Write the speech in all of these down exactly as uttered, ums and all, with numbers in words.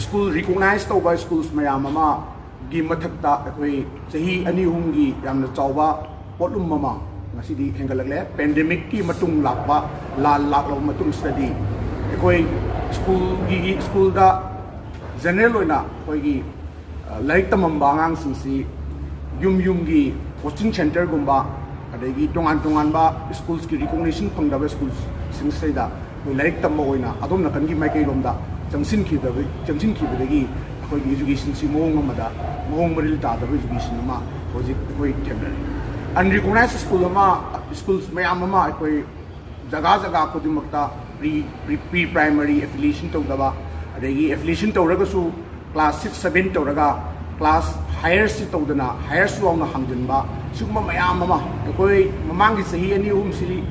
School recognise ꯇꯧꯕ schools ꯃꯌꯥꯝ ꯑꯃꯒꯤ ꯃꯊꯛꯇ ꯑꯩꯈꯣꯏ ꯆꯍꯤ ꯑꯅꯤ ꯑꯍꯨꯝꯒꯤ ꯌꯥꯝꯅ ꯆꯥꯎꯕ ꯄꯣꯠꯂꯨꯝ ꯑꯃ ꯉꯁꯤꯗꯤ ꯍꯦꯟꯒꯠꯂꯛꯂꯦ꯫ ꯄꯦꯟꯗꯦꯃꯤꯛꯀꯤ ꯃꯇꯨꯡ ꯂꯥꯛꯄ, ꯂꯥꯟ ꯂꯥꯛꯂꯕ ꯃꯇꯨꯡꯁꯤꯗꯗꯤ ꯑꯩꯈꯣꯏ ꯁ꯭ꯀꯨꯜꯒꯤ, ꯁ꯭ꯀꯨꯜꯗ ꯖꯦꯅꯔꯦꯜ ꯑꯣꯏꯅ ꯑꯩꯈꯣꯏꯒꯤ, ꯑ, ꯂꯥꯏꯔꯤꯛ ꯇꯝꯃꯝꯕ ꯑꯉꯥꯡꯁꯤꯡꯁꯤ ꯌꯨꯝ ꯌꯨꯝꯒꯤ ꯀꯣꯆꯤꯡ ꯁꯦꯟꯇꯔꯒꯨꯝꯕ, ꯑꯗꯒꯤ ꯇꯣꯉꯥꯟ ꯇꯣꯉꯥꯟꯕ ꯁ꯭ꯀꯨꯜꯁꯀꯤ ꯔꯤꯀꯣꯛꯅꯤꯁꯟ ꯐꯪꯗꯕ ꯁ꯭ꯀꯨꯜꯁꯤꯡꯁꯤꯗꯩꯗ ꯑꯩꯈꯣꯏ ꯂꯥꯏꯔꯤꯛ ꯇꯝꯕ ꯑꯣꯏꯅ ꯑꯗꯣꯝ ꯅꯥꯀꯟꯒꯤ ꯃꯥꯏꯀꯩꯔꯣꯝꯗ ꯆꯪꯁꯤꯟꯈꯤꯗꯕ, ꯆꯪꯁꯤꯟꯈꯤꯕꯗꯒꯤ ꯑꯩꯈꯣꯏꯒꯤ ꯏꯖꯨꯀꯦꯁꯟꯁꯤ ꯃꯑꯣꯡ ꯑꯃꯗ, ꯃꯑꯣꯡ ꯃꯔꯤꯜ ꯇꯥꯗꯕ ꯏꯖꯨꯀꯦꯁꯟ ꯑꯃ ꯍꯧꯖꯤꯛ ꯑꯩꯈꯣꯏ ꯊꯦꯡꯅꯔꯤ꯫ ꯑꯟꯔꯤꯀꯣꯛꯅꯥꯏꯖ ꯁ꯭ꯀꯨꯜ ꯑꯃ, ꯁ꯭ꯀꯨꯜ ꯃꯌꯥꯝ ꯑꯃ ꯑꯩꯈꯣꯏ ꯖꯒꯥ ꯖꯒꯥ ꯈꯨꯗꯤꯡꯃꯛꯇ ꯄ꯭ꯔꯤ, ꯄ꯭ꯔꯤ, ꯄ꯭ꯔꯤ ꯄ꯭ꯔꯥꯏꯃꯔꯤ ꯑꯦꯐꯤꯂꯤꯌꯦꯁꯟ ꯇꯧꯗꯕ, ꯑꯗꯒꯤ ꯑꯦꯐꯤꯂꯤꯌꯦꯁꯟ ꯇꯧꯔꯒꯁꯨ ꯀ꯭ꯂꯥꯁ ꯁꯤꯛꯁ ꯁꯕꯦꯟ ꯇꯧꯔꯒ ꯀ꯭ꯂꯥꯁ ꯍꯥꯌꯔꯁꯤ ꯇꯧꯗꯅ, ꯍꯥꯌꯔꯁꯨ ꯌꯥꯎꯅ ꯍꯥꯡꯖꯤꯟꯕ, ꯁꯤꯒꯨꯝꯕ ꯃꯌꯥꯝ ꯑꯃ ꯑꯩꯈꯣꯏ ꯃꯃꯥꯡꯒꯤ ꯆꯍꯤ ꯑꯅꯤ ꯑꯍꯨꯝꯁꯤ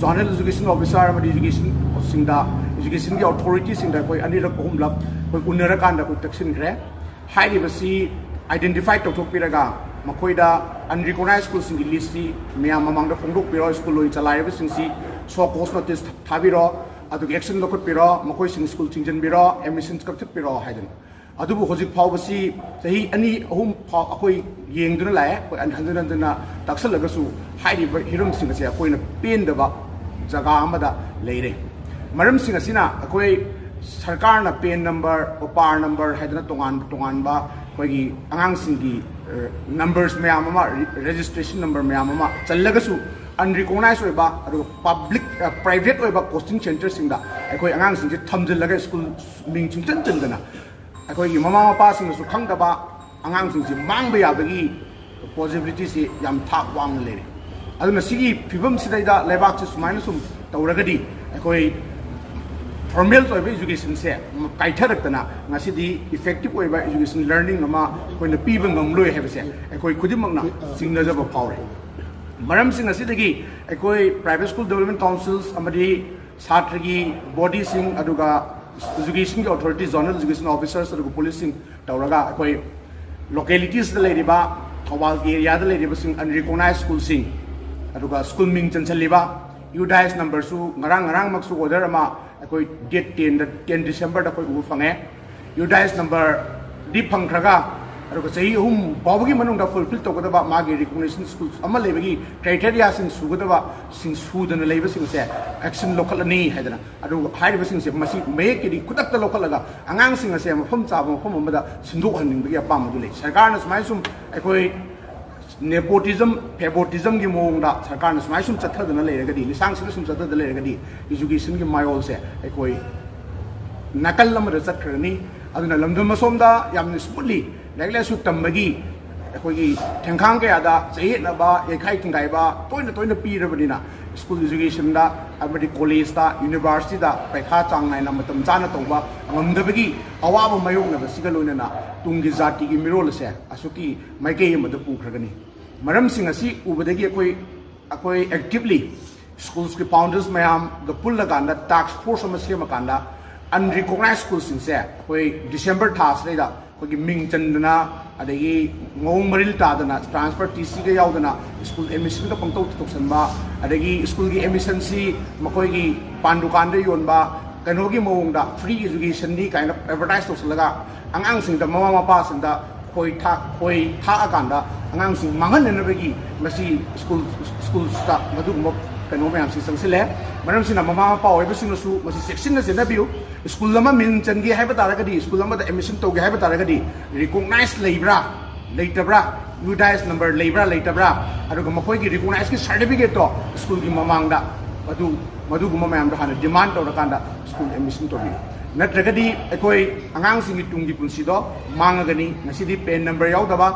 ꯖꯣꯅꯦꯜ ꯏꯖꯨꯀꯦꯁꯟ ꯑꯣꯐꯤꯁꯔ ꯑꯃꯗꯤ ꯏꯖꯨꯀꯦꯁꯟꯁꯤꯡꯗ, ꯏꯖꯨꯀꯦꯁꯟꯒꯤ ꯑꯣꯊꯣꯔꯤꯇꯤꯁꯤꯡꯗ ꯑꯩꯈꯣꯏ ꯑꯅꯤꯔꯛ ꯑꯍꯨꯝꯂꯛ ꯑꯩꯈꯣꯏ ꯎꯅꯔꯀꯥꯟꯗ ꯑꯩꯈꯣꯏ ꯇꯛꯁꯤꯟꯈ꯭ꯔꯦ꯫ ꯍꯥꯏꯔꯤꯕꯁꯤ ꯑꯥꯏꯗꯦꯟꯇꯤꯐꯥꯏ ꯇꯧꯊꯣꯛꯄꯤꯔꯒ ꯃꯈꯣꯏꯗ ꯑꯟꯔꯤꯀꯣꯛꯅꯥꯏꯖ ꯁ꯭ꯀꯨꯜꯁꯤꯡꯒꯤ ꯂꯤꯁꯁꯤ ꯃꯌꯥꯝ ꯃꯃꯥꯡꯗ ꯐꯣꯡꯗꯣꯛꯄꯤꯔꯣ꯫ ꯁ꯭ꯀꯨꯜ ꯑꯣꯏꯅ ꯆꯂꯥꯏꯔꯤꯕꯁꯤꯡꯁꯤ ꯁꯣ ꯀꯣꯁ ꯅꯣꯇꯤꯁ ꯊꯥꯕꯤꯔꯣ, ꯑꯗꯨꯒ ꯑꯦꯛꯁꯟ ꯂꯧꯈꯠꯄꯤꯔꯣ, ꯃꯈꯣꯏꯁꯤꯡ ꯁ꯭ꯀꯨꯜ ꯊꯤꯡꯖꯤꯟꯕꯤꯔꯣ, ꯑꯦꯗꯃꯤꯁꯟ ꯀꯛꯊꯠꯄꯤꯔꯣ ꯍꯥꯏꯗꯅ꯫ ꯑꯗꯨꯕꯨ ꯍꯧꯖꯤꯛ ꯐꯥꯎꯕꯁꯤ ꯆꯍꯤ ꯑꯅꯤ ꯑꯍꯨꯝ ꯐꯥꯎ ꯑꯩꯈꯣꯏ ꯌꯦꯡꯗꯨꯅ ꯂꯥꯛꯑꯦ, ꯑꯩꯈꯣꯏ ꯍꯟꯖꯤꯟ ꯍꯟꯖꯤꯟꯅ ꯇꯥꯛꯁꯜꯂꯒꯁꯨ ꯍꯥꯏꯔꯤꯕ ꯍꯤꯔꯝꯁꯤꯡ ꯑꯁꯦ ꯑꯩꯈꯣꯏꯅ ꯄꯦꯟꯗꯕ ꯖꯒꯥ ꯑꯃꯗ ꯂꯩꯔꯦ꯫ ꯃꯔꯝꯁꯤꯡ ꯑꯁꯤꯅ ꯑꯩꯈꯣꯏ ꯁꯔꯀꯥꯔꯅ ꯄꯦꯟ ꯅꯝꯕꯔ, ꯑꯣꯄꯥꯔ ꯅꯝꯕꯔ ꯍꯥꯏꯗꯅ ꯇꯣꯉꯥꯟ ꯇꯣꯉꯥꯟꯕ ꯑꯩꯈꯣꯏꯒꯤ ꯑꯉꯥꯡꯁꯤꯡꯒꯤ, ꯑ, ꯅꯝꯕꯔꯁ ꯃꯌꯥꯝ ꯑꯃ, ꯔꯦ-, ꯔꯦꯖꯤꯁꯇ꯭ꯔꯦꯁꯟ ꯅꯝꯕꯔ ꯃꯌꯥꯝ ꯑꯃ ꯆꯜꯂꯒꯁꯨ ꯑꯟꯔꯤꯀꯣꯛꯅꯥꯏꯖ ꯑꯣꯏꯕ, ꯑꯗꯨꯒ ꯄꯕ꯭ꯂꯤꯛ, ꯑ, ꯄ꯭ꯔꯥꯏꯚꯦꯠ ꯑꯣꯏꯕ ꯀꯣꯆꯤꯡ ꯁꯦꯟꯇꯔꯁꯤꯡꯗ ꯑꯩꯈꯣꯏ ꯑꯉꯥꯡꯁꯤꯡꯁꯦ ꯊꯝꯖꯤꯜꯂꯒ ꯁ꯭ꯀꯨꯜ ꯃꯤꯡ ꯁꯨꯡꯆꯟ ꯆꯟꯗꯅ ꯑꯩꯈꯣꯏꯒꯤ ꯃꯃꯥ ꯃꯄꯥꯁꯤꯡꯅꯁꯨ ꯈꯪꯗꯕ, ꯑꯉꯥꯡꯁꯤꯡꯁꯤ ꯃꯥꯡꯕ ꯌꯥꯕꯒꯤ ꯄꯣꯁꯤꯕꯤꯂꯤꯇꯤꯁꯤ ꯌꯥꯝ ꯊꯥꯛ ꯋꯥꯡꯅ ꯂꯩꯔꯦ꯫ ꯑꯗꯨꯅ ꯁꯤꯒꯤ ꯐꯤꯕꯝꯁꯤꯗꯩꯗ ꯂꯩꯕꯥꯛꯁꯤ ꯁꯨꯃꯥꯏꯅ ꯁꯨꯝ ꯇꯧꯔꯒꯗꯤ ꯑꯩꯈꯣꯏ ꯐꯣꯔꯃꯦꯜ ꯑꯣꯏꯕ ꯏꯖꯨꯀꯦꯁꯟꯁꯦ ꯀꯥꯏꯊꯔꯛꯇꯅ ꯉꯁꯤꯗꯤ ꯏꯐꯦꯛꯇꯤꯞ ꯑꯣꯏꯕ ꯏꯖꯨꯀꯦꯁꯟ ꯂꯔꯅꯤꯡ ꯑꯃ ꯑꯩꯈꯣꯏꯅ ꯄꯤꯕ ꯉꯝꯂꯣꯏ ꯍꯥꯏꯕꯁꯦ ꯑꯩꯈꯣꯏ ꯈꯨꯗꯤꯡꯃꯛꯅ ꯆꯤꯡꯅꯖꯕ ꯐꯥꯎꯔꯦ꯫ ꯃꯔꯝꯁꯤꯡ ꯑꯁꯤꯗꯒꯤ ꯑꯩꯈꯣꯏ ꯄ꯭ꯔꯥꯏꯚꯦꯠ ꯁ꯭ꯀꯨꯜ ꯗꯤꯕꯂꯞꯃꯦꯟ ꯀꯥꯎꯟꯁꯤꯜꯁ ꯑꯃꯗꯤ ꯁꯥꯇ꯭ꯔꯒꯤ ꯕꯣꯗꯤꯁꯤꯡ, ꯑꯗꯨꯒ ꯏꯖꯨꯀꯦꯁꯟꯒꯤ ꯑꯣꯊꯣꯔꯤꯇꯤ, ꯖꯣꯅꯦꯜ ꯏꯖꯨꯀꯦꯁꯟ ꯑꯣꯐꯤꯁꯔꯁ, ꯑꯗꯨꯒ ꯄꯨꯂꯤꯁꯁꯤꯡ ꯇꯧꯔꯒ ꯑꯩꯈꯣꯏ ꯂꯣꯀꯦꯂꯤꯇꯤꯁꯇ ꯂꯩꯔꯤꯕ, ꯊꯧꯕꯥꯜꯒꯤ ꯑꯦꯔꯤꯌꯥꯗ ꯂꯩꯔꯤꯕꯁꯤꯡ ꯑꯟꯔꯤꯀꯣꯛꯅꯥꯏꯖ ꯁ꯭ꯀꯨꯜꯁꯤꯡ, ꯑꯗꯨꯒ ꯁ꯭ꯀꯨꯜ ꯃꯤꯡ ꯆꯟꯁꯤꯜꯂꯤꯕ, ꯌꯨꯗꯥꯏꯁ ꯅꯝꯕꯔꯁꯨ ꯉꯔꯥꯡ, ꯉꯔꯥꯡꯃꯛꯁꯨ ꯑꯣꯔꯗꯔ ꯑꯃ ꯑꯩꯈꯣꯏ ꯗꯦꯠ ꯇꯦꯟꯗ, ꯇꯦꯟ ꯗꯤꯁꯦꯝꯕꯔꯗ ꯑꯩꯈꯣꯏ ꯎꯕ ꯐꯪꯉꯦ꯫ ꯌꯨꯗꯥꯏꯁ ꯅꯝꯕꯔꯗꯤ ꯐꯪꯈ꯭ꯔꯒ, ꯑꯗꯨꯒ ꯆꯍꯤ ꯑꯍꯨꯝ ꯐꯥꯎꯕꯒꯤ ꯃꯅꯨꯡꯗ ꯐꯨꯜꯐꯤꯜ ꯇꯧꯒꯗꯕ ꯃꯥꯒꯤ ꯔꯤꯀꯣꯒꯅꯤꯁꯟ ꯁ꯭ꯀꯨꯜ ꯑꯃ ꯂꯩꯕꯒꯤ ꯀ꯭ꯔꯥꯏꯇꯦꯔꯤꯌꯥꯁꯤꯡ ꯁꯨꯒꯗꯕꯁꯤꯡ ꯁꯨꯗꯅ ꯂꯩꯕꯁꯤꯡꯁꯦ ꯑꯦꯛꯁꯟ ꯂꯧꯈꯠꯂꯅꯤ ꯍꯥꯏꯗꯅ, ꯑꯗꯨ ꯍꯥꯏꯔꯤꯕꯁꯤꯡꯁꯦ ꯃꯁꯤ ꯃꯌꯦꯛꯀꯤꯗꯤ ꯈꯨꯗꯛꯇ ꯂꯧꯈꯠꯂꯒ ꯑꯉꯥꯡꯁꯤꯡ ꯑꯁꯦ ꯃꯐꯝ ꯆꯥꯕ ꯃꯐꯝ ꯑꯃꯗ ꯁꯤꯟꯗꯣꯛꯍꯟꯅꯤꯡꯕꯒꯤ ꯑꯄꯥꯝꯕꯗꯨ ꯂꯩ꯫ ꯁꯔꯀꯥꯔꯅ ꯁꯨꯃꯥꯏꯅ ꯁꯨꯝ ꯑꯩꯈꯣꯏ ꯅꯦꯄꯣꯇꯤꯖꯝ, ꯐꯦꯕꯣꯇꯤꯖꯝꯒꯤ ꯃꯑꯣꯡꯗ ꯁꯔꯀꯥꯔꯅ ꯁꯨꯃꯥꯏꯅ ꯁꯨꯝ ꯆꯠꯊꯗꯅ ꯂꯩꯔꯒꯗꯤ, ꯂꯤꯁꯥꯡꯁꯤꯗ ꯁꯨꯝ ꯆꯠꯊꯗꯅ ꯂꯩꯔꯒꯗꯤ, ꯏꯖꯨꯀꯦꯁꯟꯒꯤ ꯃꯥꯌꯣꯜꯁꯦ ꯑꯩꯈꯣꯏ ꯅꯥꯀꯜ ꯑꯃꯗ ꯆꯠꯈ꯭ꯔꯒꯅꯤ꯫ ꯑꯗꯨꯅ ꯂꯝꯗꯝ ꯑꯁꯣꯝꯗ ꯌꯥꯝꯅ ꯁ꯭ꯃꯨꯠꯂꯤ ꯂꯥꯏꯔꯤꯛ ꯂꯥꯏꯁꯨ ꯇꯝꯕꯒꯤ ꯑꯩꯈꯣꯏꯒꯤ ꯊꯦꯡꯈꯥꯡ ꯀꯌꯥꯗ ꯆꯌꯦꯠꯅꯕ, ꯌꯩꯈꯥꯏ ꯊꯤꯡꯒꯥꯏꯕ ꯇꯣꯏꯅ ꯇꯣꯏꯅ ꯄꯤꯔꯕꯅꯤꯅ, ꯁ꯭ꯀꯨꯜ ꯏꯖꯨꯀꯦꯁꯟꯗ ꯑꯃꯗꯤ ꯀꯣꯂꯦꯖꯇ, ꯌꯨꯅꯤꯚꯔꯁꯤꯇꯤꯗ ꯄꯩꯈꯥ ꯆꯥꯡ ꯅꯥꯏꯅ ꯃꯇꯝ ꯆꯥꯅ ꯇꯧꯕ ꯉꯝꯗꯕꯒꯤ ꯑꯋꯥꯕ ꯃꯥꯌꯣꯛꯅꯕꯁꯤꯒ ꯂꯣꯏꯅꯅ ꯇꯨꯡꯒꯤ ꯖꯥꯇꯤꯒꯤ ꯃꯤꯔꯣꯜ ꯑꯁꯦ ꯑꯁꯨꯛꯀꯤ ꯃꯥꯏꯀꯩ ꯑꯃꯗ ꯄꯨꯈ꯭ꯔꯒꯅꯤ꯫ ꯃꯔꯝꯁꯤꯡ ꯑꯁꯤ ꯎꯕꯗꯒꯤ ꯑꯩꯈꯣꯏ, ꯑꯩꯈꯣꯏ ꯑꯦꯛꯇꯤꯚꯂꯤ ꯁ꯭ꯀꯨꯜꯁꯀꯤ ꯐꯥꯎꯟꯗꯔꯁ ꯃꯌꯥꯝꯒ ꯄꯨꯜꯂꯀꯥꯟꯗ ꯇꯥꯛꯁ ꯐꯣꯔꯁ ꯑꯃ ꯁꯦꯝꯃꯀꯥꯟꯗ, ꯑꯟꯔꯤꯀꯣꯒꯅꯥꯏꯖ ꯁ꯭ꯀꯨꯜꯁꯤꯡꯁꯦ ꯑꯩꯈꯣꯏ ꯗꯤꯁꯦꯝꯕꯔ ꯊꯥꯁꯤꯗꯩꯗ ꯑꯩꯈꯣꯏꯒꯤ ꯃꯤꯡ ꯆꯟꯗꯅ, ꯑꯗꯒꯤ ꯃꯑꯣꯡ ꯃꯔꯤꯜ ꯇꯥꯗꯅ, ꯇ꯭ꯔꯥꯟꯁꯐꯔ ꯇꯤ ꯁꯤꯒ ꯌꯥꯎꯗꯅ ꯁ꯭ꯀꯨꯜ ꯑꯦꯗꯃꯤꯁꯟꯒ ꯄꯪꯇꯧ ꯇꯧꯁꯟꯕ, ꯑꯗꯒꯤ ꯁ꯭ꯀꯨꯜꯒꯤ ꯑꯦꯗꯃꯤꯁꯟꯁꯤ ꯃꯈꯣꯏꯒꯤ ꯄꯥꯟ ꯗꯨꯀꯥꯟꯗ ꯌꯣꯟꯕ ꯀꯩꯅꯣꯒꯤ ꯃꯑꯣꯡꯗ, ꯐ꯭ꯔꯤ ꯏꯖꯨꯀꯦꯁꯟꯅꯤ ꯀꯥꯏꯅ ꯑꯦꯗꯚꯔꯇꯥꯏꯁ ꯇꯧꯁꯜꯂꯒ, ꯑꯉꯥꯡꯁꯤꯡꯗ, ꯃꯃꯥ ꯃꯄꯥꯁꯤꯡꯗ ꯈꯣꯏ ꯊꯥꯛ-, ꯈꯣꯏ ꯊꯥꯛꯑꯀꯥꯟꯗ ꯑꯉꯥꯡꯁꯤꯡ ꯃꯥꯡꯍꯟꯅꯅꯕꯒꯤ ꯃꯁꯤ ꯁ꯭ꯀꯨꯜ, ꯁ꯭ꯀꯨꯜꯁꯇ ꯃꯗꯨꯒꯨꯝꯕ ꯀꯩꯅꯣ ꯃꯌꯥꯝꯁꯤ ꯆꯪꯁꯤꯜꯂꯦ꯫ ꯃꯔꯝꯁꯤꯅ ꯃꯃꯥ ꯃꯄꯥ ꯑꯣꯏꯕꯁꯤꯡꯅꯁꯨ ꯃꯁꯤ ꯆꯦꯛꯁꯤꯟꯅ ꯆꯦꯟꯅꯕꯤꯌꯨ꯫ ꯁ꯭ꯀꯨꯜ ꯑꯃ ꯃꯤꯡ ꯆꯟꯒꯦ ꯍꯥꯏꯕ ꯇꯥꯔꯒꯗꯤ, ꯁ꯭ꯀꯨꯜ ꯑꯃꯗ ꯑꯦꯗꯃꯤꯁꯟ ꯇꯧꯒꯦ ꯍꯥꯏꯕ ꯇꯥꯔꯒꯗꯤ, ꯔꯤꯀꯣꯒꯅꯥꯏꯖ ꯂꯩꯕ꯭ꯔꯥ ꯂꯩꯇꯕ꯭ꯔꯥ, ꯌꯨꯗꯥꯏꯁ ꯅꯝꯕꯔ ꯂꯩꯕ꯭ꯔꯥ ꯂꯩꯇꯕ꯭ꯔꯥ, ꯑꯗꯨꯒ ꯃꯈꯣꯏꯒꯤ ꯔꯤꯀꯣꯒꯅꯥꯏꯖꯀꯤ ꯁꯥꯔꯇꯤꯐꯤꯀꯦꯠꯇꯣ ꯁ꯭ꯀꯨꯜꯒꯤ ꯃꯃꯥꯡꯗ ꯃꯗꯨ, ꯃꯗꯨꯒꯨꯝꯕ ꯃꯌꯥꯝꯗꯣ ꯍꯥꯟꯅ ꯗꯤꯃꯥꯟ ꯇꯧꯔꯀꯥꯟꯗ ꯁ꯭ꯀꯨꯜ ꯑꯦꯗꯃꯤꯁꯟ ꯇꯧꯕꯤꯌꯨ꯫ ꯅꯠꯇ꯭ꯔꯒꯗꯤ ꯑꯩꯈꯣꯏ ꯑꯉꯥꯡꯁꯤꯡꯒꯤ ꯇꯨꯡꯒꯤ ꯄꯨꯟꯁꯤꯗꯣ ꯃꯥꯡꯉꯒꯅꯤ꯫ ꯉꯁꯤꯗꯤ ꯄꯦꯟ ꯅꯝꯕꯔ ꯌꯥꯎꯗꯕ,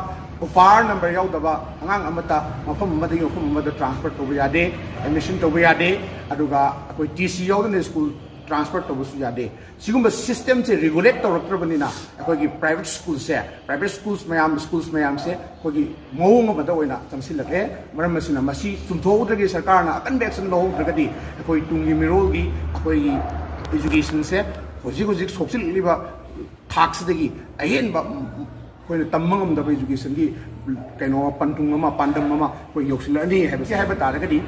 ꯎꯄꯥꯔ ꯅꯝꯕꯔ ꯌꯥꯎꯗꯕ ꯑꯉꯥꯡ ꯑꯃꯠꯇ ꯃꯐꯝ ꯑꯃꯗꯒꯤ ꯃꯐꯝ ꯑꯃꯗ ꯇ꯭ꯔꯥꯟꯁꯐꯔ ꯇꯧꯕ ꯌꯥꯗꯦ, ꯑꯦꯗꯃꯤꯁꯟ ꯇꯧꯕ ꯌꯥꯗꯦ, ꯑꯗꯨꯒ ꯑꯩꯈꯣꯏ ꯇꯤ ꯁꯤ ꯌꯥꯎꯗꯅ ꯁ꯭ꯀꯨꯜ ꯇ꯭ꯔꯥꯟꯁꯐꯔ ꯇꯧꯕꯁꯨ ꯌꯥꯗꯦ꯫ ꯁꯤꯒꯨꯝꯕ ꯁꯤꯁꯇꯦꯝꯁꯦ ꯔꯤꯒꯨꯂꯦꯠ ꯇꯧꯔꯛꯇ꯭ꯔꯕꯅꯤꯅ, ꯑꯩꯈꯣꯏꯒꯤ ꯄ꯭ꯔꯥꯏꯚꯦꯠ ꯁ꯭ꯀꯨꯜꯁꯦ, ꯄ꯭ꯔꯥꯏꯚꯦꯠ ꯁ꯭ꯀꯨꯜꯁ ꯃꯌꯥꯝ, ꯁ꯭ꯀꯨꯜꯁ ꯃꯌꯥꯝꯁꯦ ꯑꯩꯈꯣꯏꯒꯤ ꯃꯑꯣꯡ ꯑꯃꯗ ꯑꯣꯏꯅ ꯆꯪꯁꯤꯜꯂꯛꯑꯦ꯫ ꯃꯔꯝ ꯑꯁꯤꯅ ꯃꯁꯤ ꯆꯨꯝꯊꯣꯛꯍꯧꯗ꯭ꯔꯒꯗꯤ, ꯁꯔꯀꯥꯔꯅ ꯑꯀꯟꯕ ꯑꯦꯛꯁꯟ ꯂꯧꯍꯧꯗ꯭ꯔꯒꯗꯤ, ꯑꯩꯈꯣꯏ ꯇꯨꯡꯒꯤ ꯃꯤꯔꯣꯜꯒꯤ ꯑꯩꯈꯣꯏꯒꯤ ꯏꯖꯨꯀꯦꯁꯟꯁꯦ ꯍꯧꯖꯤꯛ ꯍꯧꯖꯤꯛ ꯁꯣꯛꯆꯤꯜꯂꯛꯂꯤꯕ ꯊꯥꯛꯁꯤꯗꯒꯤ ꯑꯍꯦꯟꯕ ꯑꯩꯈꯣꯏꯅ ꯇꯝꯕ ꯉꯝꯗꯕ ꯏꯖꯨꯀꯦꯁꯟꯒꯤ ꯀꯩꯅꯣ, ꯄꯟꯊꯨꯡ ꯑꯃ, ꯄꯥꯟꯗꯝ ꯑꯃ ꯑꯩꯈꯣꯏ ꯌꯧꯁꯤꯜꯂꯛꯑꯅꯤ ꯍꯥꯏꯕꯁꯤ ꯍꯥꯏꯕ ꯇꯥꯔꯒꯗꯤ,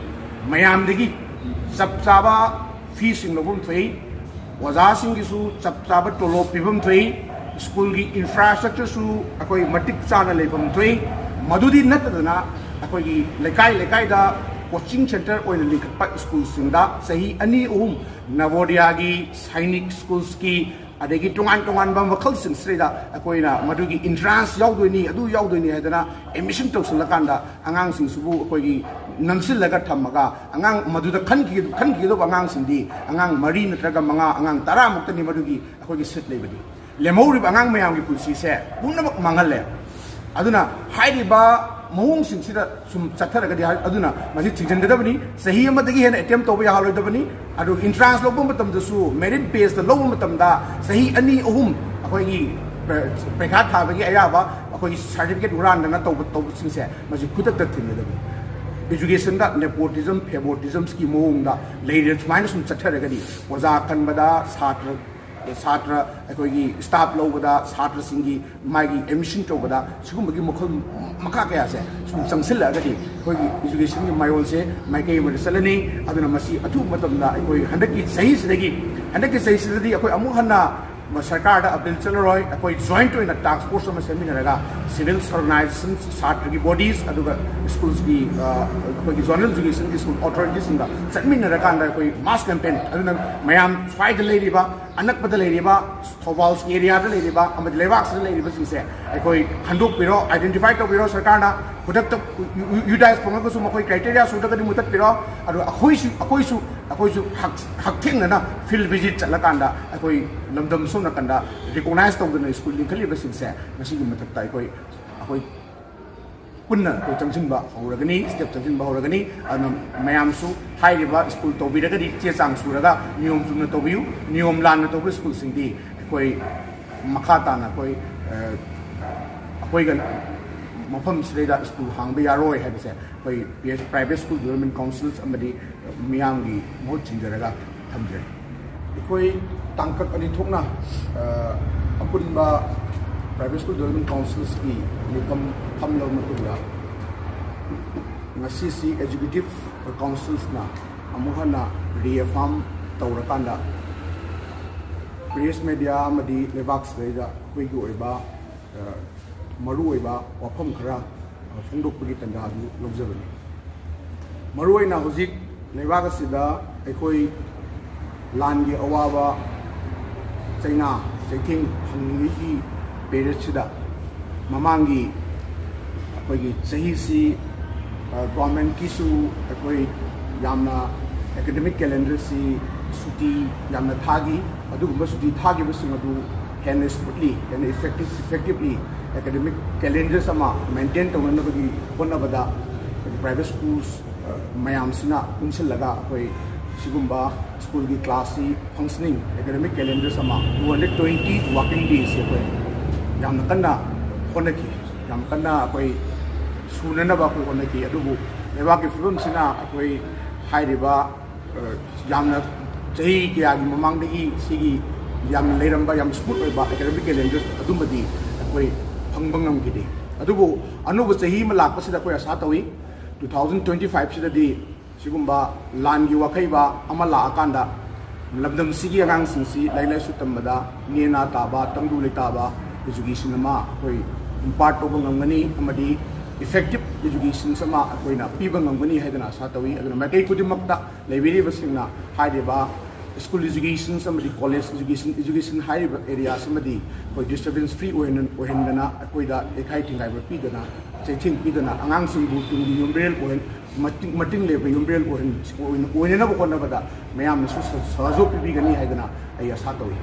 ꯃꯌꯥꯝꯗꯒꯤ ꯆꯞ ꯆꯥꯕ ꯐꯤꯁꯤꯡ ꯂꯧꯐꯝ ꯊꯣꯛꯏ꯫ ꯑꯣꯖꯥꯁꯤꯡꯒꯤꯁꯨ ꯆꯞ ꯆꯥꯕ ꯇꯣꯂꯣꯞ ꯄꯤꯐꯝ ꯊꯣꯛꯏ, ꯁ꯭ꯀꯨꯜꯒꯤ ꯏꯟꯐ꯭ꯔꯥꯁ꯭ꯇ꯭ꯔꯛꯆꯔꯁꯨ ꯑꯩꯈꯣꯏ ꯃꯇꯤꯛ ꯆꯥꯅ ꯂꯩꯐꯝ ꯊꯣꯛꯏ꯫ ꯃꯗꯨꯗꯤ ꯅꯠꯇꯗꯅ ꯑꯩꯈꯣꯏꯒꯤ ꯂꯩꯀꯥꯏ ꯂꯩꯀꯥꯏꯗ ꯀꯣꯆꯤꯡ ꯁꯦꯟꯇꯔ ꯑꯣꯏꯅ ꯂꯤꯡꯈꯠꯄ ꯁ꯭ꯀꯨꯜꯁꯤꯡꯗ ꯆꯍꯤ ꯑꯅꯤ ꯑꯍꯨꯝ ꯅꯕꯣꯗꯤꯌꯥꯒꯤ, ꯁꯥꯏꯅꯤꯛ ꯁ꯭ꯀꯨꯜꯁꯀꯤ, ꯑꯗꯒꯤ ꯇꯣꯉꯥꯟ ꯇꯣꯉꯥꯟꯕ ꯃꯈꯜꯁꯤꯡꯁꯤꯗ ꯑꯩꯈꯣꯏꯅ ꯃꯗꯨꯒꯤ ꯏꯟꯇ꯭ꯔꯥꯟꯁ ꯌꯥꯎꯗꯣꯏꯅꯤ, ꯑꯗꯨ ꯌꯥꯎꯗꯣꯏꯅꯤ ꯍꯥꯏꯗꯅ ꯑꯦꯗꯃꯤꯁꯟ ꯇꯧꯁꯤꯜꯂꯀꯥꯟꯗ ꯑꯉꯥꯡꯁꯤꯡꯁꯤꯕꯨ ꯑꯩꯈꯣꯏꯒꯤ ꯅꯝꯁꯤꯜꯂꯒ ꯊꯝꯃꯒ, ꯑꯉꯥꯡ ꯃꯗꯨꯗ ꯈꯟꯈꯤ-, ꯈꯟꯈꯤꯒꯗꯧꯕ ꯑꯉꯥꯡꯁꯤꯡꯗꯤ ꯑꯉꯥꯡ ꯃꯔꯤ ꯅꯠꯇ꯭ꯔꯒ ꯃꯉꯥ, ꯑꯉꯥꯡ ꯇꯔꯥꯃꯨꯛꯇꯅꯤ ꯃꯗꯨꯒꯤ ꯑꯩꯈꯣꯏꯒꯤ ꯁꯤꯠ ꯂꯩꯕꯗꯤ꯫ ꯂꯦꯝꯍꯧꯔꯤꯕ ꯑꯉꯥꯡ ꯃꯌꯥꯝꯒꯤ ꯄꯨꯟꯁꯤꯁꯦ ꯄꯨꯝꯅꯃꯛ ꯃꯥꯡꯍꯜꯂꯦ꯫ ꯑꯗꯨꯅ ꯍꯥꯏꯔꯤꯕ ꯃꯑꯣꯡꯁꯤꯡꯁꯤꯗ ꯁꯨꯝ ꯆꯠꯊꯔꯒꯗꯤ ꯍꯥꯏ-, ꯑꯗꯨꯅ ꯃꯁꯤ ꯊꯤꯡꯖꯤꯟꯒꯗꯕꯅꯤ꯫ ꯆꯍꯤ ꯑꯃꯗꯒꯤ ꯍꯦꯟꯅ ꯑꯦꯇꯦꯝ ꯇꯧꯕ ꯌꯥꯍꯜꯂꯣꯏꯗꯕꯅꯤ꯫ ꯑꯗꯨꯒ ꯏꯟꯇ꯭ꯔꯥꯟꯁ ꯂꯧꯕ ꯃꯇꯝꯗꯁꯨ ꯃꯦꯔꯤꯠ ꯕꯦꯁꯇ ꯂꯧꯕ ꯃꯇꯝꯗ ꯆꯍꯤ ꯑꯅꯤ ꯑꯍꯨꯝ ꯑꯩꯈꯣꯏꯒꯤ ꯄ-, ꯄꯔꯤꯈꯥ ꯊꯥꯕꯒꯤ ꯑꯌꯥꯕ, ꯑꯩꯈꯣꯏꯒꯤ ꯁꯥꯔꯇꯤꯐꯤꯀꯦꯠ ꯍꯨꯔꯥꯟꯗꯅ ꯇꯧꯕ, ꯇꯧꯕꯁꯤꯡꯁꯦ ꯃꯁꯤ ꯈꯨꯗꯛꯇ ꯊꯤꯡꯒꯗꯕꯅꯤ꯫ ꯏꯖꯨꯀꯦꯁꯟꯗ ꯅꯦꯄꯣꯇꯤꯖꯝ, ꯐꯦꯕꯣꯇꯤꯖꯝꯁꯀꯤ ꯃꯑꯣꯡꯗ ꯂꯩꯔꯦ꯫ ꯁꯨꯃꯥꯏꯅ ꯁꯨꯝ ꯆꯠꯊꯔꯒꯗꯤ ꯑꯣꯖꯥ ꯈꯟꯕꯗ, ꯁꯥꯇ꯭ꯔ ꯁꯥꯇ꯭ꯔ ꯑꯩꯈꯣꯏꯒꯤ ꯁ꯭ꯇꯥꯐ ꯂꯧꯕꯗ, ꯁꯥꯇ꯭ꯔꯁꯤꯡꯒꯤ ꯃꯥꯒꯤ ꯑꯦꯗꯃꯤꯁꯟ ꯇꯧꯕꯗ, ꯁꯤꯒꯨꯝꯕꯒꯤ ꯃꯈꯜ ꯃꯈꯥ ꯀꯌꯥꯁꯦ ꯁꯨꯝ ꯆꯪꯁꯤꯜꯂꯛꯑꯒꯗꯤ ꯑꯩꯈꯣꯏꯒꯤ ꯏꯖꯨꯀꯦꯁꯟꯒꯤ ꯃꯥꯏꯑꯣꯟꯁꯦ ꯃꯥꯏꯀꯩ ꯑꯃꯗ ꯆꯠꯂꯅꯤ꯫ ꯑꯗꯨꯅ ꯃꯁꯤ ꯑꯊꯨꯕ ꯃꯇꯝꯗ ꯑꯩꯈꯣꯏ ꯍꯟꯗꯛꯀꯤ ꯆꯍꯤꯁꯤꯗꯒꯤ, ꯍꯟꯗꯛꯀꯤ ꯆꯍꯤꯁꯤꯗꯗꯤ ꯑꯩꯈꯣꯏ ꯑꯃꯨꯛ ꯍꯟꯅ ꯁꯔꯀꯥꯔꯗ ꯑꯄꯤꯜ ꯆꯠꯂꯔꯣꯏ꯫ ꯑꯩꯈꯣꯏ ꯖꯣꯏꯟꯠ ꯑꯣꯏꯅ ꯇꯥꯛꯁ ꯐꯣꯔꯁ ꯑꯃ ꯁꯦꯝꯃꯤꯟꯅꯔꯒ ꯁꯤꯚꯤꯜ ꯑꯣꯔꯒꯅꯥꯏꯖꯦꯁꯟ, ꯁꯥꯇ꯭ꯔꯒꯤ ꯕꯣꯗꯤꯁ, ꯑꯗꯨꯒ ꯁ꯭ꯀꯨꯜꯁꯀꯤ, ꯑ, ꯑꯩꯈꯣꯏꯒꯤ ꯖꯣꯅꯦꯜ ꯏꯖꯨꯀꯦꯁꯟꯒꯤ ꯁ꯭ꯀꯨꯜ ꯑꯣꯊꯣꯔꯤꯇꯤꯁꯤꯡꯒ ꯆꯠꯃꯤꯟꯅꯔꯀꯥꯟꯗ ꯑꯩꯈꯣꯏ ꯃꯥꯁ ꯀꯦꯝꯄꯦꯟ, ꯑꯗꯨꯅ ꯃꯌꯥꯝ ꯁ꯭ꯋꯥꯏꯗ ꯂꯩꯔꯤꯕ, ꯑꯅꯛꯄꯗ ꯂꯩꯔꯤꯕ, ꯊꯧꯕꯥꯜ ꯑꯦꯔꯤꯌꯥꯗ ꯂꯩꯔꯤꯕ ꯑꯃꯗꯤ ꯂꯩꯕꯥꯛꯁꯤꯗ ꯂꯩꯔꯤꯕꯁꯤꯡꯁꯦ ꯑꯩꯈꯣꯏ ꯈꯟꯗꯣꯛꯄꯤꯔꯣ, ꯑꯥꯏꯗꯦꯟꯇꯤꯐꯥꯏ ꯇꯧꯕꯤꯔꯣ꯫ ꯁꯔꯀꯥꯔꯅ ꯈꯨꯗꯛꯇ ꯌꯨ-, ꯌꯨ-, ꯌꯨꯇꯥꯏꯁ ꯐꯪꯉꯒꯁꯨ ꯃꯈꯣꯏ ꯀ꯭ꯔꯥꯏꯇꯦꯔꯤꯌꯥ ꯁꯨꯗ꯭ꯔꯒꯗꯤ ꯃꯨꯊꯠꯄꯤꯔꯣ꯫ ꯑꯗꯨ ꯑꯩꯈꯣꯏꯁꯨ, ꯑꯩꯈꯣꯏꯁꯨ, ꯑꯩꯈꯣꯏꯁꯨ ꯍꯛ-, ꯍꯛꯊꯦꯡꯅꯅ ꯐꯤꯜꯗ ꯚꯤꯖꯤꯠ ꯆꯠꯂꯀꯥꯟꯗ ꯑꯩꯈꯣꯏ ꯂꯝꯗꯝ ꯁꯣꯝ ꯅꯥꯀꯟꯗ ꯔꯤꯀꯣꯛꯅꯥꯏꯖ ꯇꯧꯗꯅ ꯁ꯭ꯀꯨꯜ ꯂꯤꯡꯈꯠꯂꯤꯕꯁꯤꯡꯁꯦ ꯃꯁꯤꯒꯤ ꯃꯊꯛꯇ ꯑꯩꯈꯣꯏ, ꯑꯩꯈꯣꯏ ꯄꯨꯟꯅ ꯑꯩꯈꯣꯏ ꯆꯪꯁꯤꯟꯕ ꯍꯧꯔꯒꯅꯤ, ꯁ꯭ꯇꯦꯞ ꯆꯪꯁꯤꯟꯕ ꯍꯧꯔꯒꯅꯤ꯫ ꯑꯗꯨꯅ ꯃꯌꯥꯝꯁꯨ ꯍꯥꯏꯔꯤꯕ ꯁ꯭ꯀꯨꯜ ꯇꯧꯕꯤꯔꯒꯗꯤ ꯆꯦ ꯆꯥꯡ ꯁꯨꯔꯒ ꯅꯤꯌꯣꯝ ꯆꯨꯝꯅ ꯇꯧꯕꯤꯌꯨ, ꯅꯤꯌꯣꯝ ꯂꯥꯟꯅ ꯇꯧꯕ ꯁ꯭ꯀꯨꯜꯁꯤꯡꯗꯤ ꯑꯩꯈꯣꯏ ꯃꯈꯥ ꯇꯥꯅ ꯑꯩꯈꯣꯏ, ꯑ, ꯑꯩꯈꯣꯏꯒ ꯃꯐꯝꯁꯤꯗꯩꯗ ꯁ꯭ꯀꯨꯜ ꯍꯥꯡꯕ ꯌꯥꯔꯣꯏ ꯍꯥꯏꯕꯁꯦ ꯑꯩꯈꯣꯏ ꯄ꯭ꯔꯥꯏꯚꯦꯠ ꯁ꯭ꯀꯨꯜ ꯗꯤꯕꯂꯞꯃꯦꯟ ꯀꯥꯎꯟꯁꯤꯜꯁ ꯑꯃꯗꯤ ꯃꯤꯌꯥꯝꯒꯤ ꯃꯍꯨꯠ ꯁꯤꯟꯖꯔꯒ ꯊꯝꯖꯔꯤ꯫ ꯑꯩꯈꯣꯏ ꯇꯥꯡꯀꯛ ꯑꯅꯤ ꯊꯣꯛꯅ, ꯑ, ꯑꯄꯨꯟꯕ ꯄ꯭ꯔꯥꯏꯚꯦꯠ ꯁ꯭ꯀꯨꯜ ꯗꯤꯕꯂꯞꯃꯦꯟ ꯀꯥꯎꯟꯁꯤꯜꯁꯀꯤ ꯂꯨꯞꯐꯝ ꯐꯝꯂꯕ ꯃꯇꯨꯡꯗ, ꯉꯁꯤꯁꯤ ꯑꯦꯛꯖꯤꯀ꯭ꯌꯨꯇꯤꯚ ꯀꯥꯎꯟꯁꯤꯜꯁꯅ ꯑꯃꯨꯛ ꯍꯟꯅ ꯔꯤꯑꯦꯐꯥꯔꯝ ꯇꯧꯔꯀꯥꯟꯗ, Press media ꯑꯃꯗꯤ ꯂꯩꯕꯥꯛꯁꯤꯗꯩꯗ ꯑꯩꯈꯣꯏꯒꯤ ꯑꯣꯏꯕ, ꯑ, ꯃꯔꯨꯑꯣꯏꯕ ꯋꯥꯐꯝ ꯈꯔ, ꯑ, ꯐꯣꯡꯗꯣꯛꯄꯒꯤ ꯇꯥꯟꯖꯥ ꯑꯗꯨ ꯂꯧꯖꯕꯅꯤ꯫ ꯃꯔꯨꯑꯣꯏꯅ ꯍꯧꯖꯤꯛ ꯂꯩꯕꯥꯛ ꯑꯁꯤꯗ ꯑꯩꯈꯣꯏ ꯂꯥꯟꯒꯤ ꯑꯋꯥꯕ ꯆꯩꯅꯥ ꯆꯩꯊꯦꯡ ꯐꯪꯂꯤꯉꯩꯒꯤ periodꯁꯤꯗ ꯃꯃꯥꯡꯒꯤ ꯑꯩꯈꯣꯏꯒꯤ ꯆꯍꯤꯁꯤ, ꯑ, governmentꯀꯤꯁꯨ ꯑꯩꯈꯣꯏ ꯌꯥꯝꯅ academic calendarꯁꯤ ꯁꯨꯇꯤ ꯌꯥꯝꯅ ꯊꯥꯈꯤ꯫ ꯑꯗꯨꯒꯨꯝꯕ ꯁꯨꯇꯤ ꯊꯥꯈꯤꯕꯁꯤꯡ ꯑꯗꯨ ꯍꯦꯟꯅ smoothly, ꯍꯦꯟꯅ effective, effectively academic calendars ꯑꯃ maintain ꯇꯧꯅꯅꯕꯒꯤ ꯍꯣꯠꯅꯕꯗ private schools, ꯑ, ꯃꯌꯥꯝꯁꯤꯅ ꯄꯨꯟꯁꯤꯜꯂꯒ ꯑꯩꯈꯣꯏ ꯁꯤꯒꯨꯝꯕ schoolꯒꯤ classꯁꯤ functioning academic calendars ꯑꯃ two hundred twenty working days ꯑꯩꯈꯣꯏ ꯌꯥꯝꯅ ꯀꯟꯅ ꯍꯣꯠꯅꯈꯤ, ꯌꯥꯝ ꯀꯟꯅ ꯑꯩꯈꯣꯏ ꯁꯨꯅꯅꯕ ꯑꯩꯈꯣꯏ ꯍꯣꯠꯅꯈꯤ꯫ ꯑꯗꯨꯕꯨ ꯂꯩꯕꯥꯛꯀꯤ ꯐꯤꯕꯝꯁꯤꯅ ꯑꯩꯈꯣꯏ ꯍꯥꯏꯔꯤꯕ, ꯑ, ꯌꯥꯝꯅ ꯆꯍꯤ ꯀꯌꯥꯒꯤ ꯃꯃꯥꯡꯗꯒꯤ ꯁꯤꯒꯤ ꯌꯥꯝꯅ ꯂꯩꯔꯝꯕ, ꯌꯥꯝ smooth ꯑꯣꯏꯕ academic calendars ꯑꯗꯨꯃꯗꯤ ꯑꯩꯈꯣꯏ ꯐꯪꯕ ꯉꯝꯈꯤꯗꯦ꯫ ꯑꯗꯨꯕꯨ ꯑꯅꯧꯕ ꯆꯍꯤ ꯑꯃ ꯂꯥꯛꯄꯁꯤꯗ ꯑꯩꯈꯣꯏ ꯑꯁꯥ ꯇꯧꯏ, two thousand twenty five ꯁꯤꯗꯗꯤ ꯁꯤꯒꯨꯝꯕ ꯂꯥꯟꯒꯤ ꯋꯥꯈꯩꯕ ꯑꯃ ꯂꯥꯛꯑꯀꯥꯟꯗ ꯂꯝꯗꯝꯁꯤꯒꯤ ꯑꯉꯥꯡꯁꯤꯡꯁꯤ ꯂꯥꯏꯔꯤꯛ ꯂꯥꯏꯁꯨ ꯇꯝꯕꯗ ꯅꯦꯅꯥ ꯇꯥꯕ, ꯇꯪꯗꯨ ꯂꯩꯇꯥꯕ education ꯑꯃ ꯑꯩꯈꯣꯏ impart ꯇꯧꯕ ꯉꯝꯒꯅꯤ ꯑꯃꯗꯤ effective education ꯑꯃ ꯑꯩꯈꯣꯏꯅ ꯄꯤꯕ ꯉꯝꯒꯅꯤ ꯍꯥꯏꯗꯅ ꯑꯁꯥ ꯇꯧꯏ꯫ ꯑꯗꯨꯅ ꯃꯥꯏꯀꯩ ꯈꯨꯗꯤꯡꯃꯛꯇ ꯂꯩꯕꯤꯔꯤꯕꯁꯤꯡꯅ ꯍꯥꯏꯔꯤꯕ school education ꯑꯃꯗꯤ college education, education ꯍꯥꯏꯔꯤꯕ areas ꯑꯃꯗꯤ ꯑꯩꯈꯣꯏ disturbance free ꯑꯣꯏꯍꯟ-, ꯑꯣꯏꯍꯟꯗꯅ, ꯑꯩꯈꯣꯏꯗ ꯌꯩꯈꯥꯏ ꯊꯤꯡꯒꯥꯏꯕ ꯄꯤꯗꯅ, ꯆꯩꯊꯦꯡ ꯄꯤꯗꯅ, ꯑꯉꯥꯡꯁꯤꯡꯕꯨ ꯇꯨꯡꯒꯤ ꯌꯨꯝꯕꯤꯔꯦꯜ ꯑꯣꯏꯍꯟ-, ꯃꯇꯤꯡ, ꯃꯇꯤꯡ ꯂꯩꯕ ꯌꯨꯝꯕꯤꯔꯦꯜ ꯑꯣꯏꯍꯟ-, ꯑꯣꯏꯅ-, ꯑꯣꯏꯅꯅꯕ ꯍꯣꯠꯅꯕꯗ ꯃꯌꯥꯝꯅꯁꯨ ꯁ-, ꯁꯍꯖꯣꯒ ꯄꯤꯕꯤꯒꯅꯤ ꯍꯥꯏꯗꯅ ꯑꯩ ꯑꯁꯥ ꯇꯧꯏ꯫